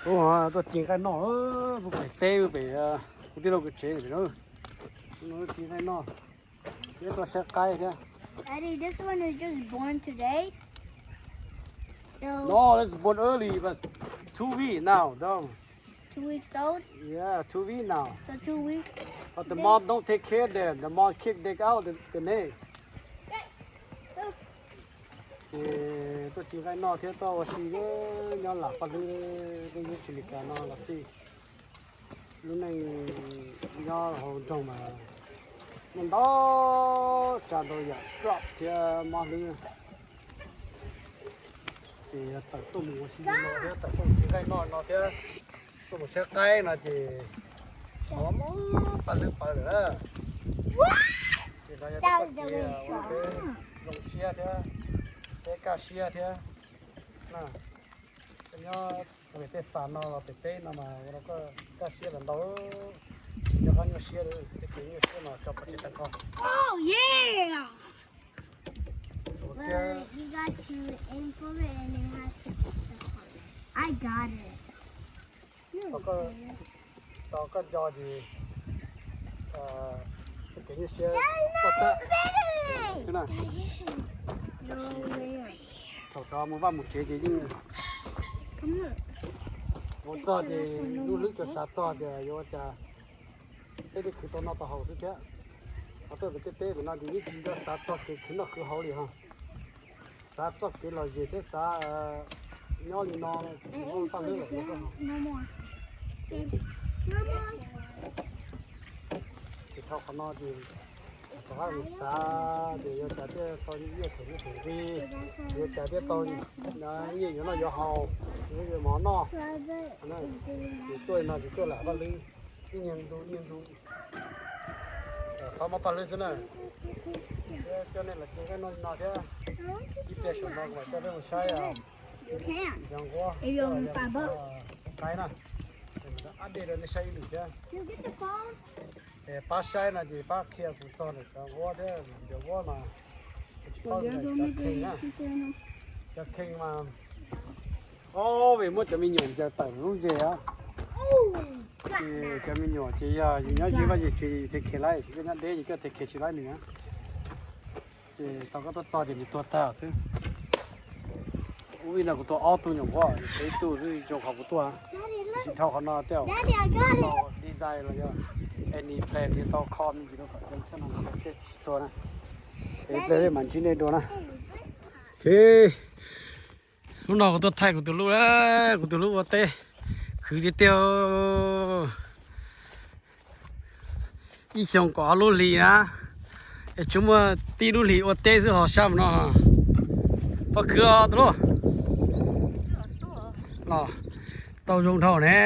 Ub, tuaj ci nqaij noj, pem teb pem kuv tij laug kws tsev pem no, ci nqaij noj thiab tuaj saib qaib thiab. Daddy, this one is just born today. So No, it's born early, but two weeks now, though. Two weeks old? Yeah, two weeks now. So two weeks. But the mom don't take care of them. The mom kick them out the, the nest. Ces tuaj ci nqaij noj thiab tuaj ua si nyob lam paj hlwb, peb nyob tsis li cas no los xij. Lub neej nyob hauv nroog mas muaj ntau tsav ntau yam, strop thiab mob hlwb. Ces tawm tuaj mus ua si no thiab tawm tuaj mus ci nqaij noj no thiab tuaj mus saib qaib no ces mob paj hlwb pawv lawm na. Ces no yog tuaj ci ua rau peb zoo siab thiab, peb kaj siab thiab na. Nyob pem tej fam no los pem teb no mas ua rau koj kaj siab lawm ntau. Tsis nco qab nyuaj siab li, tej kev nyuaj siab mas tso pov tseg tag nrho. Tau koj nco ces tej kev nyuaj siab tag xwb na. Thaum cov mus vaj mus tsev ces yeej mus txog ces lub hlwb tsuas xav txog tias yuav ua cas peb thiaj khwv tau noj tau haus xwb thiab. Ho tuaj pem tej teb pem no ces yeej tsis nco xav txog kev khwv noj khwv haus li ho. Xav txoj kev lom zem thiab xav nyob li no tsis muaj paj hlwb lawm. Ces dhau qhov no ces rov qab mus xav tias yuav cas thiaj tau nyiaj them nyiaj them nqi, yuav cas thiaj tau nyiaj yuav noj yuav haus, yuav yuav mov noj. Ces tuaj li no ces tuaj lam paj hlwb ib nyuag ntu ib nyuag ntu, xob mob paj hlwb xwb na. Thiab coj nej los ci nqaij noj li no thiab, ib pliag saum no kuv mam coj peb mus saib cov nquab, qaib na. Ab dej rau nej saib ib lwm thiab. Es pab saib no ces pab qhia kuv txog ntawm cov nquab thiab, cov nquab mas kuv tsis paub ntawm cov kheej na. Cov kheej mas ob vim muab cov me nyuam ncaws tawm lub zes os. Ces cov me nyuam ces yog yus nyob ze vaj ze tsev ces yus them khev laib, koj nyob deb ces koj them khev tsis laib nws. Ces tau koj tuaj txog ces nws tuag tag xwb. Ub, ib no kuv tuaj ob tug nyuam nquab, nws tseg ib tug xwb zoo qhov kuv tuaj. Tiam sis dhau qhov no tej zaum tau design los yog any plan nws tau kho me ntsis rau kom cov nquab no thiaj tsis tuag na. Es ib pliag peb mam ntsib nej dua na. Lub no kuv tuaj thaij kuv tus hlub, kuv tus hlub ua teb khwv tiag tiag. Ib xyoos kaum ob lub hlis na, es tsuas muaj tib lub hlis ua teb xwb ho sab mus no. Pab khwv os tus hlub. Los tau zoo dhau ne.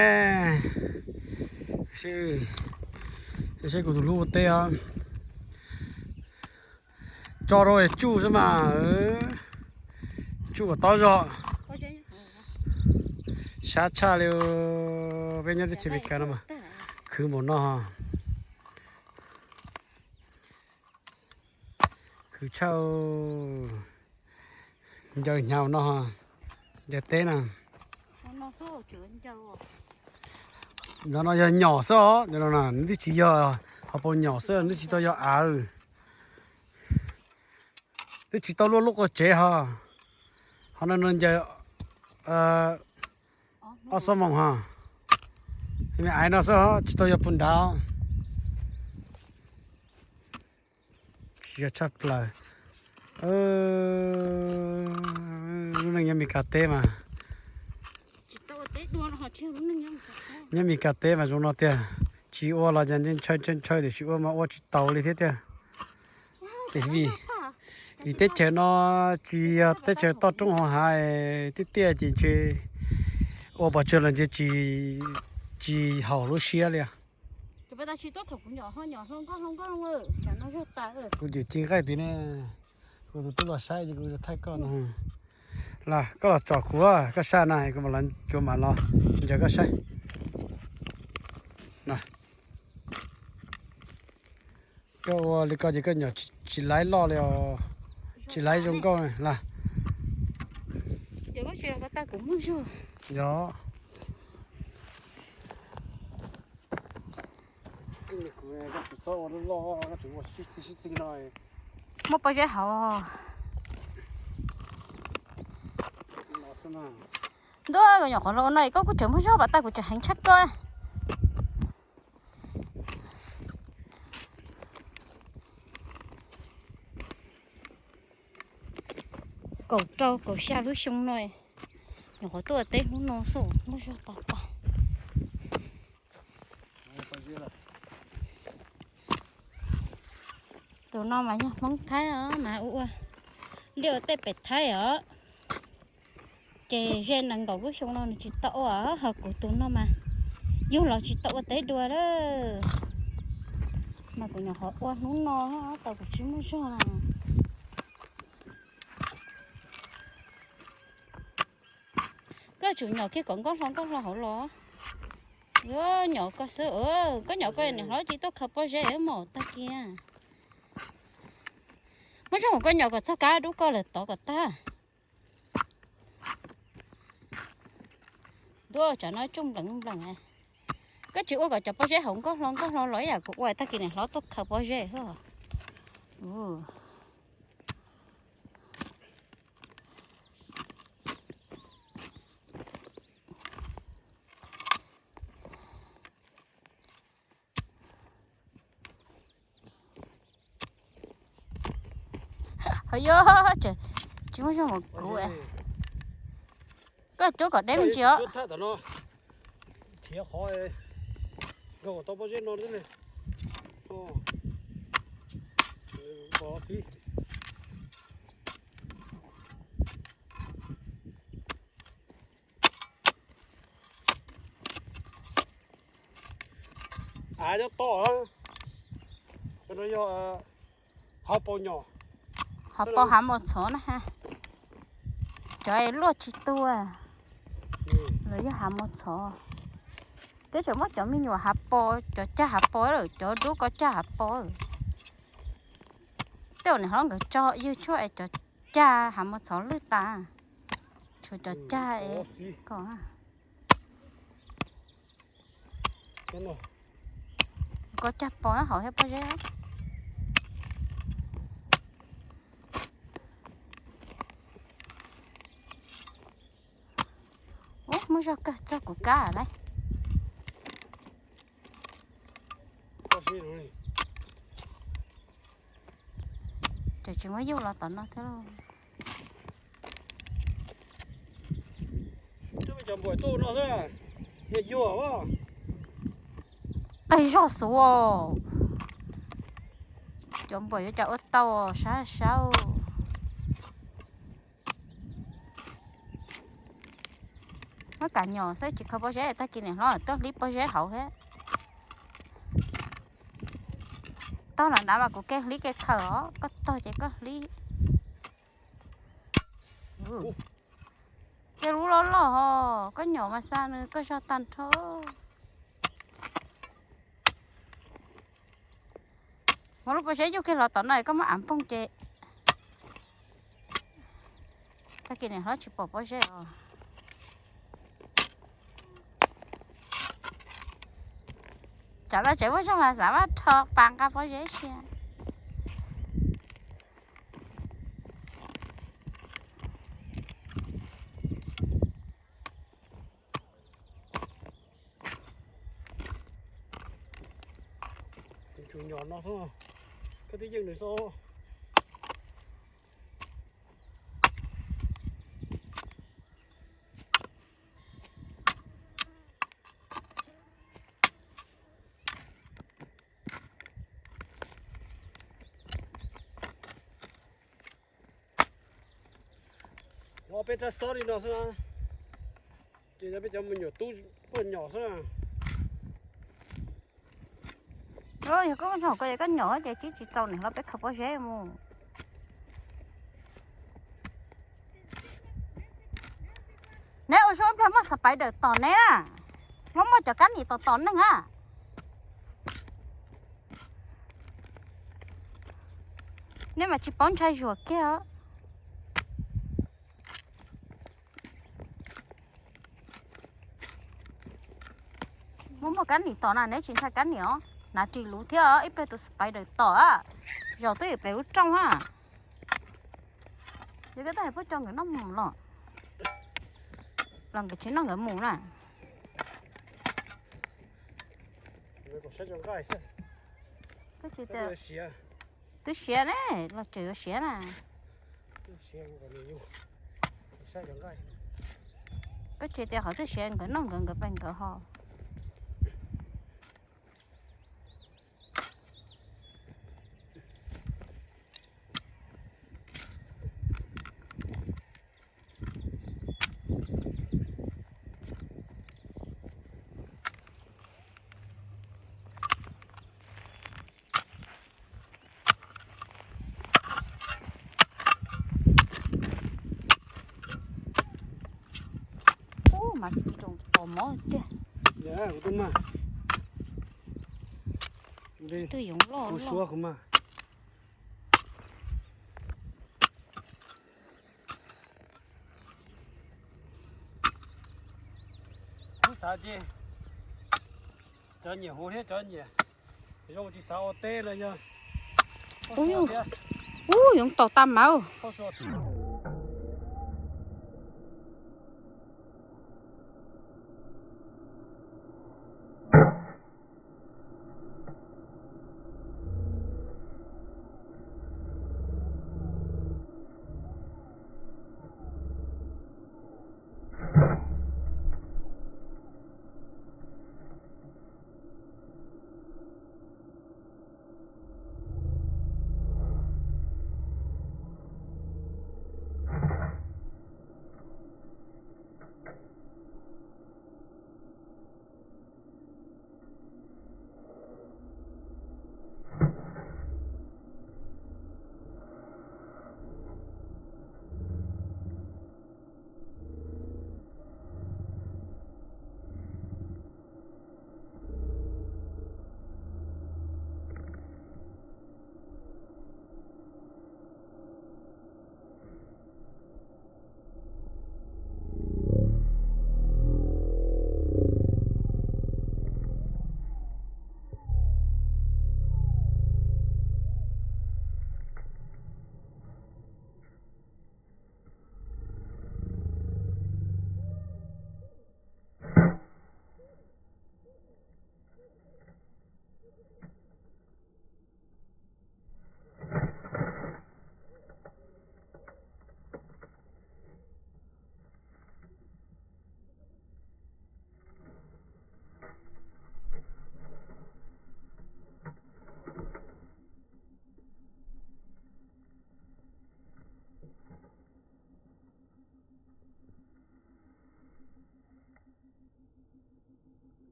Saib kuv tus hlub ua teb os. Tso rau tsuj xwb mas, tsuj kom taub zog. Sab tshaj li peb nyob teb chaws Amelikas no mas, khwv npaum no. Khwv tshaj, ncaws hnyav no, ncaws teb na. Cov no yog nyom xwb os, nws twb tsis yog hauv paus nyom xwb, nws twb tsis tau yog av. Twb tsis tau luaj lub qhov tsev ho, ho no nws ncaws ob xuab moos ho. Me aiv no xwb tsis tau yog puag nrad. Tsis yog tshaj plaws. Lub neej nyob Mes Kas teb mas, nyob Mes Kas teb mas zoo no tiag. Tsis ua los cas ntshaw ntshaw ntshaw, tiam sis ua mas ua tsis taus li thiab tiag. Vim, vim teb chaws no tsis yog teb chaws toj roob hauv hav, tiaj tiaj ces ntshe ua pos tsawg los ntshe tsis haum lub siab li. Kuv cem ci nqaij tid ne, kuv tus tub los saib ces kuv thaij koj no. Los koj los tsom kuv, koj sab na, kuv mam los, kuv mam los ncaws koj saib. Koj ua li ko ces koj nyom tsis laiv loj li os, tsis laiv zoo nkauj li. Yog, yog, yog, yog. Muab pob zeb hauv. Ntuj, nyuam qhuav los ua no koj kuj tseem muaj zog pam tag kuv tseem heev tshaj koj. Kaum rau kaum xya lub xyoo no, nyuam qhuav tuaj teb hnub no xwb muaj zog tas tas. Tus no mas yog Hmoob Thaib os mas ua liaj ua teb pem Thaib os. Ces ze nees nkaum lub xyoo no nws tsis tau ua, ho kuv tus no mas yug los tsis tau ua teb dua lawm. Mas kuv nyuam qhuav ua hnub no tau kuv tsis muaj zog na. Koj tsum nyom kiag kom nkauj hlo nkauj hlo hauv los. Yuav nyom koj xwb, koj nyom koj niam hlob tsis tuaj khaws pob zeb mom tag kiag. Muab zog mus koj nyom kom txog kab dub koj lawm tod kom tag. Ntuj, tsam no tsooj nplees nplees. Koj tsis ua kom cov pob zeb hauv nkauj hlo nkauj hlo los ib yam kuv ua tag kis niam hlob tuaj khaws pob zeb xwb. Hos yog, tsis muaj zog mus kuv. Koj cuab kom deb me ntsis os. Av nyob tod, no yog hav paus nyom, hav paus hav mos txhov na ha. Cov luaj tsis tuag los yog hav mos txhov. Twb tseem muab cov me nyuam hav paus, cov cag hav paus lawm, cov dub koj cag hav paus. Tej zaum niam hlob nkawd tso ywg tshuaj es cov cag hav mos txhov lwj tas, tshuav cov cag es ko. Koj cag paus hauv thiab pob zeb. Ub, muaj zog kawg txog kuv kab lawm. Tseem tsis muab yuj los tom no thiab lauj. Qe zog xwb. Cov npuas yuav cas ua tau sab sab. Muab kam nyom xwb tsis khaws pob zeb, tag kis niam hlob tuaj hlib pob zeb hauv thiab. Tog los nrad mas kuv ke hlib ke khaws os, koj tog ces koj hlib. Tej lub loj loj hos koj nyom mas xa nws koj zog tag nrho. Muab lub pob zeb yuj kiag los tom no koj muab av npoog ces tag kis niam hlob tsis pom pob zeb os. Tsam no tseem muaj zog mas xav maj rho pas nqa pob zeb sia. Tus nyom no xwb, koj twb yeej nws xwb. Ua peb rab xob li no xwb na, ces yog peb cov me nyuam tub tuaj nyom xwb na. Yog koj zoo koj, koj nyom ces tsis tsis txaus niam hlob peb khaws pob zeb mus. Neb ua zoo ib pliag muaj xas pais dawm tom neb na, muab muaj cov kab nim tom tom neeg a. Neb mas tsis paub ntshai zuag kiag os. Muaj muaj kab nim tom na, neb tsis ntshai kab nim os. Hnav ris luv thiab ib pliag tus spider tom a, zaum twb yuav pem lub rooj a. Yog koj tab hais puab coj nkawd noj mus los, los nkawd tsis noj nkawd mus na. Koj tsis tias twb siav ne, los tseem yuav siav na. Koj tsis tias qhov twb siav nkawd noj nkawd nkawd pes nkawd ho. Ub, mosquito tos mob tiag. Twb yoov loj loj. Kuv xav ces cov nyiam huv thiab cov nyiam zoo tsis xav ua teb los yog. Ub, yoov tos tag mauv.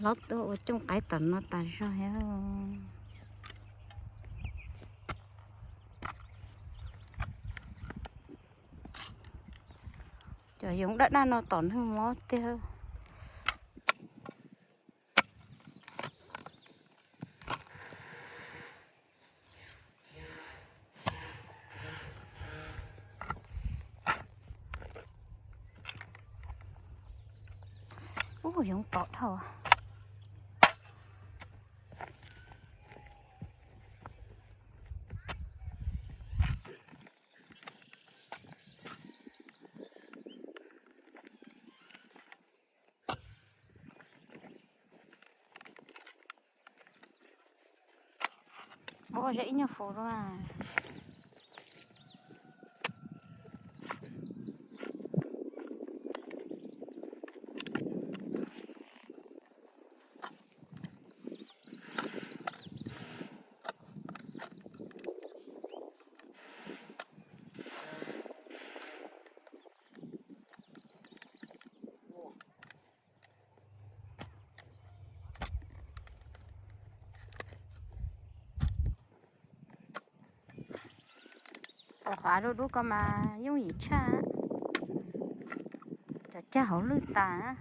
Hlob tuaj ua cooj qaib tom no tas zog thiab. Cov yoov daj daj no tom neeg mob tiag. Ub, yoov tom dhau. Ua zeb ib nyuag fus dua. Ua qhov av dub dub ko mas yooj yim tshaj. Cov cag hauv lwj tas.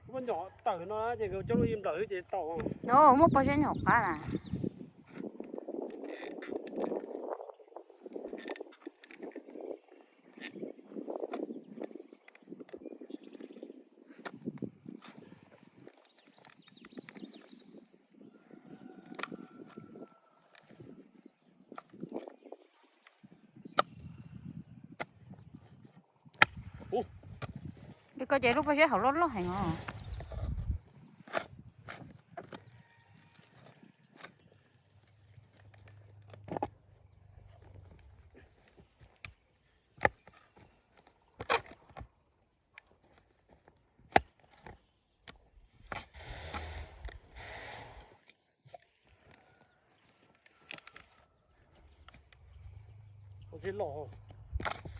Muab nyom tawm no ces nkawd coj lub yi nplawm xwb ces tau. No muab pob zeb nyom qab na. Li ko ces lub pob zeb hauv loj loj heev os.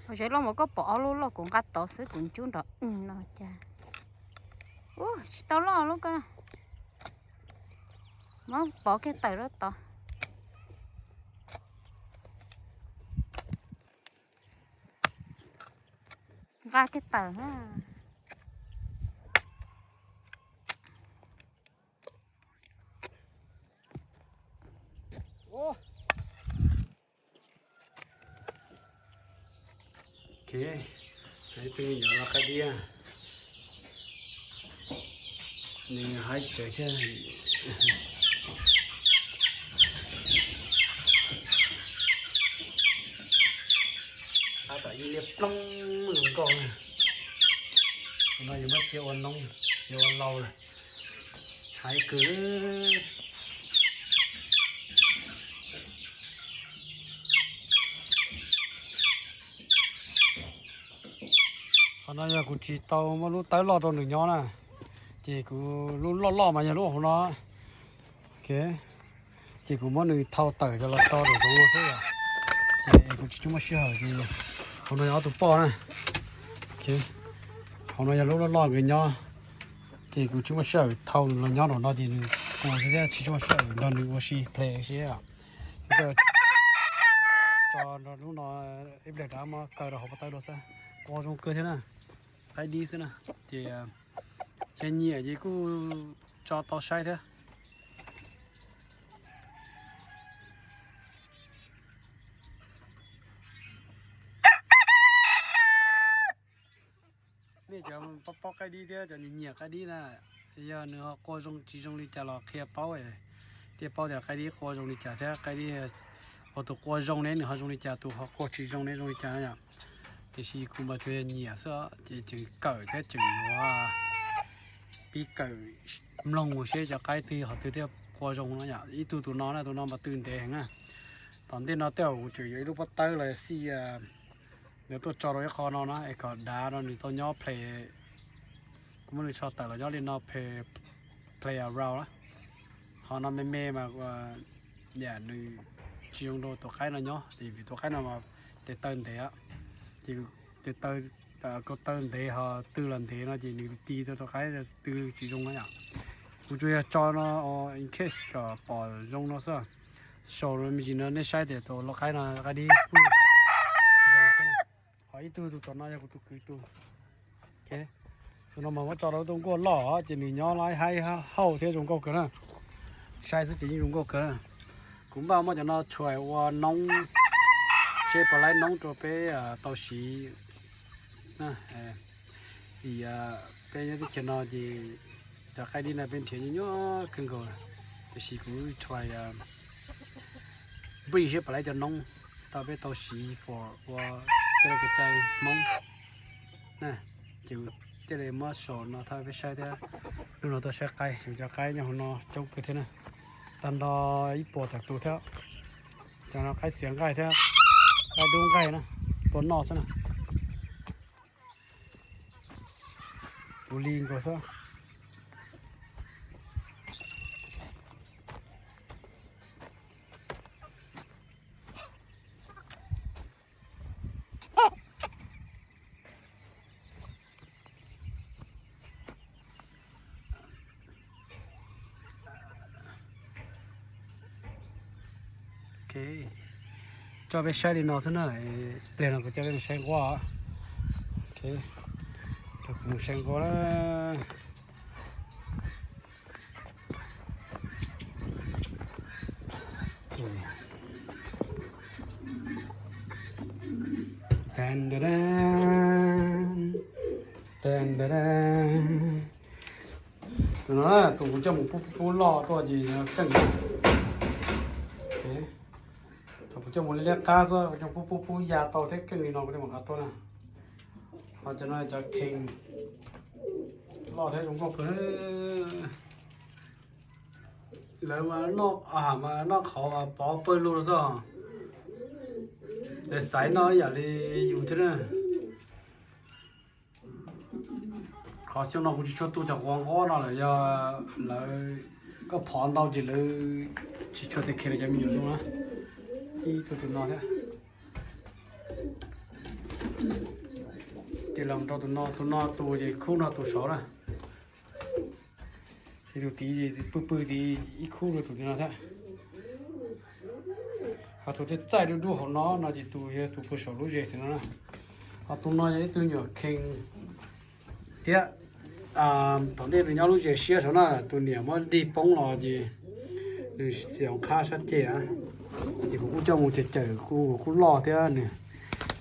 Pob zeb loj mas koj pom ob lub loj kuv nqa tod xwb kuv ncub nrov no cas. Ub, tsis tau loj lub ko. Muab pov kiag tawm rau tod. Nqa kiag tawm. Ok, ib tug me nyuam los qaib dib, nws haib tsawv thiab. Tab tom ib liab ploog zoo nkauj na. Tus no yus muab cia ua noob, yuav ua lau lawm. Haib kawg. Qhov no yog kuv tsis tau muab lub tawb loj rau nws nyob na, ces kuv lub loj loj mas yog lub hauv no. Ok, ces kuv muab nws thau tawm cov los tso rau zoov no xwb os. Ces kuv tsis tshua muaj sij hawm ces hauv no yog ob tug poj na. Ok, hauv no yog lub loj loj nkawd nyob, ces kuv tsis muaj sij hawm thau nws los nyob nraum no ces nws kua thiab tsis tshua muaj sij hawm nrog nws ua si ple si. Tso nrog lub no ib pliag rov muab kaw rau hauv pob tawb dua xwb. Qua zoo kawg thiab na. Qaib dib xwb na, ces yog nyiam ces kuj tso tau saib thiab. Nej cov paub qaib dib thiab cov nyiam nyiam qaib dib na, yog nws ho qua zoo tsis zoo li cas los qhia paub, thiaj paub tias qaib dib qua zoo li cas thiab qaib dib, tus qua zoo ne nws ho zoo li cas, tus ho qua tsis zoo ne zoo li cas na yom. Tiam sis kuv mas tsuas yog nyiam xwb ces tseem kawm thiab tseem yuav pib kawm mloog seb cov qaib twg ho twg thiaj qua zoo no yom. Ib tug tus no na, tus no mas tw ntev heev na. Tom ntej no tej zaum kuv tseem yuav ib lub pob tawb los xij, nws tuaj tso rau ib qho no na es kom dav no nws tau nyob play. Kuv muab nws tso tawm los nyob li no, play around na. Qhov no me me mas yam nws tsis zoo rau tus qaib no nyob, vim tus qaib no mas tes taw ntev, ces tes taw, kaus taw ntev ho tw los ntev no ces nws ti rau tus qaib tw tsis zoo na yom. Kuv tsuas yog tso no in case kom pom zoo no xwb. Saum me ntsis no nej saib tias tus lau qaib no qaib dib kuj zoo thiab. Ho ib tug tus tom no yog kuv tus kwv tus. Tus no mas muab tso rau tus nkuaj loj ces nws nyob loj haib hauj thiab zoo nkauj kawg na. Saib xwb ces yeej zoo nkauj kawg na. Kuv npaj muab cov no tshua ua noob, seb puas laib noob rau peb tau siv. Vim peb nyob teb chaws no ces cov qaib dib no peb nrhiav nyuaj nyuaj kawg nkaus, tiam sis kuv tshua breed seb puas laib cov noob tau peb tau siv for ua tej kev cai Hmoob. Ces thiaj li muab show no thaij peb saib thiab. Hnub no tuaj saib qaib, cov qaib nyob hauv no coob kawg thiab na, tag nrho ib puas tawm tus thiab. Cov no qaib xiav nqaij thiab, qaib dub nqaij na, tua noj xwb na. Puv li nkaus xwb. Coj peb saib li no xwb na, pliag no kuv coj peb mus saib nquab. Coj kuv mus saib nquab na. Tus no tus kuv coj mus pub pub pub loj tuaj ces keej. Thaum kuv coj mus liab liab qab xwb, kuv coj pub pub pub ya tau thiab keej li no kuv thiaj mam nqa tuaj na. Ho cov no cov khees loj thiab zoo nkauj kawg. Lawv mas noj, mas noj qhauv mas pov pawg lug xwb. Lawv xaiv noj ib yam li yus thiab na. Qhov xyoo no kuv tsis tshua tu cov quav nquab no lawm, yog lawv koj phov ntau ces lawv tsis tshua take care cov me nyuam zoo na. Ib tug tus no thiab. Ces los rau tus no, tus no tus ces khub no tus saud na. Ces tus tid pw pw tid ib khub rau tus tid no thiab. Ho tus txaij txaij dub dub hauv no no ces tus yog tus pw saum lub zes tim no na. Ho tus no yog ib tug nyuam khees thiab. Thaum ntej nws nyob lub zes siab saum na, tus niam muab dig poob los ces nws xiam qhab sab ceg. Ces kuv kuj coj mus cawm cawm kuj loj thiab nws.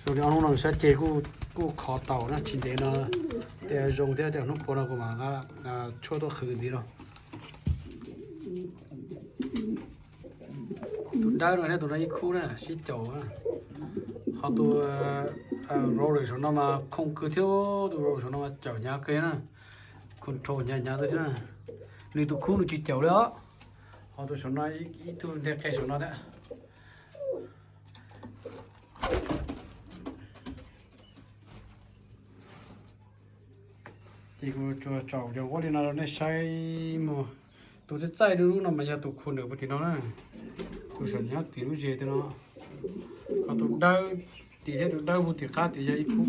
Zoo li ob hnub no nws sab ceg kuj khov taus na, tsis ntev no tej zoo thiab, tej hnub puav no kuv mam tshuaj tuaj qhwv ntxiv no. Tus dawb no thiab tus no ib khub na, sib caum. Ho tus Rory saum no mas khooj kawg thiab, tus Rory saum no mas caum hnyav kawg na, control hnyav hnyav xwb thiab na. Nws tus khub nws tsis caum li os. Ho tus saum no ib tug nteg qe saum no thiab. Ces kuv tsuas tsaum cov nquab li no rau nej saib mus. Tus txaij txaij dub dub no mas yog tus khu ntawm puag tim no na, tus saum nyob tim lub zes tim no. Ho tus dawb tim thiab tus dawb puag tim qab tim yog ib khub.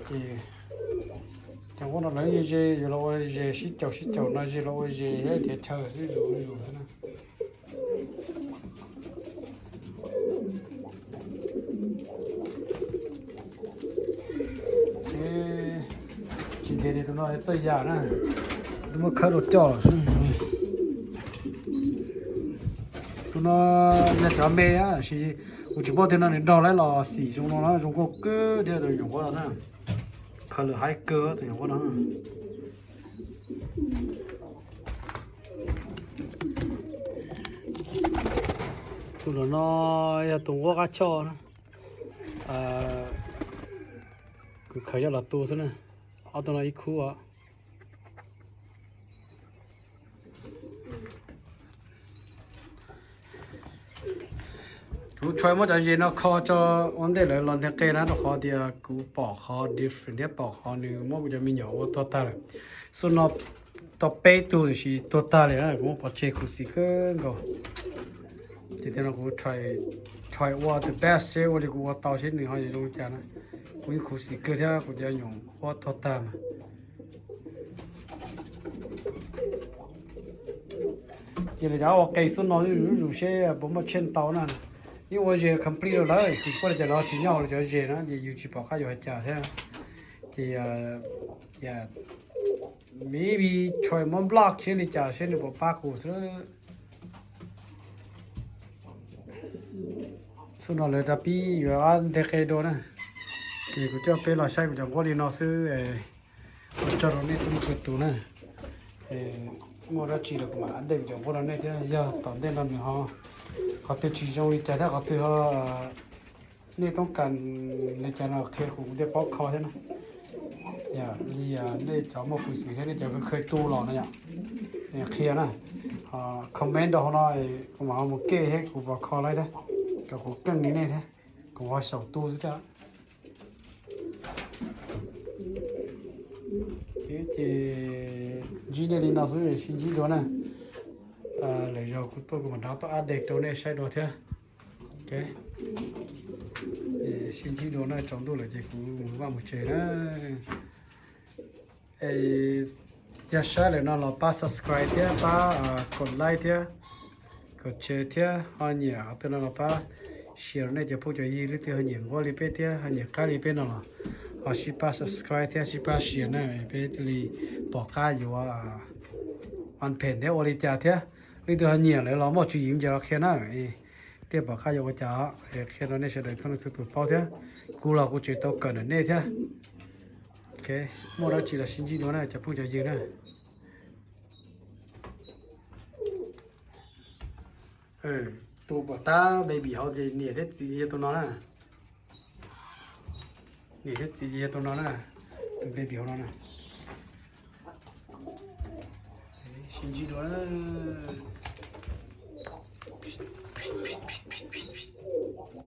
Ces cov nquab no lawv ze, yuav los ua zes sib caum sib caum no, ze los ua zes thiab nrhiav chaw xwb, zus zus xwb na. Ces tsis ntev ces tus no txawj yam na, twb muab khawb rau coj lawm xwb. Tus no yog cov me, tab sis kuv tsis paub tias no nws daug lawm los xim zoo no na, zoo nkauj kawg thiab tus nyuam nquab no xwb. Khaws lwm haib kawg tus nyuam nquab no. Tus no yog tus nquab qab choj na, kuv khaws coj los tu xwb na. Ob tug no ib khub os. Kuv try muab cov zes no kho tso ua ntej lawv los nteg qe na, rau qhov tias kuv pom qhov different thiab pom qhov nws muab kuv cov me nyuam ua tuag tag lawm. Xub no tau peb tug tiam sis tuag tag li na, kuv muab pov tseg khuv xim kawg nkaus. Ces tej no kuv try ua the best seb ua li kuv ua tau seb nws ho yuav zoo li cas na. Kuv yeej khuv xim kawg thiab kuv cov nyuam qhuav tuag tag mas. Ces lawv cov ua qe xub no zuj zus seb puas muaj tsheej tau na. Yeej ua zes complete rau lawm, kuv tsis paub li cas los tsis nyob hauv lawv cov zes na, ces yus tsis pom qab yuav hais cas thiab. Ces maybe try muab block seb li cas seb nws puas pab kuv xwb. Xub no lawv rov pib yuav nteg qe dua na, ces kuv coj peb los saib kuv cov nquab li no xwb, ua tsaug rau nej txhua leej txhua tus na. Muaj dab tsi los kuv mam update kuv cov nquab rau nej thiab, yog tom ntej no nws ho qhov twg tsis zoo li cas thiab qhov twg ho nej toob kas li cas no qhia kuv thiaj paub kho thiab na. Yog li nej cov muaj peev xwm thiab nej cov kheev tu los no yom, qhia na, comment rau hauv no, kuv mam ho mus kej thiab kuv pom kho lawm thiab, kom kuv keej li nej thiab, kuv ho xyaum tu xwb thiab. Ces ntsib nej li no xwb, sib ntsib dua na. Lwm zaus kuv tuaj kuv mam rov tuaj update rau nej saib dua thiab. Sib ntsib dua na, tsaus ntuj lawm ces kuv mus vaj mus tsev na. Yog saib lawm no los pab subscribe thiab pab kom like thiab kom share thiab ho nyiam qhov twg no los pab share rau nej cov phooj cov ywg, leej twg ho nyiam nquab li peb thiab ho nyiam qab li peb no los ho sib pab subscribe thiab sib pab share na, peb thiaj li pom qab yuav ua phem thiab ua li cas thiab. Leej twg ho nyiam lawm los muaj tswv yim ces los qhia na, thiaj pom qab yuav ua cas, qhia rau nej sawv daws txhua leej txhua tus paub thiab. Kuv los kuv tseem tau kawm ntawm nej thiab. Muaj dab tsi los sib ntsib dua na cov phooj cov ywg na. Tus pom tab baby hauv ces niam thiab txiv yog tus no na. Niam thiab txiv yog tus no na. Tus baby hauv no na. Sib ntsib dua.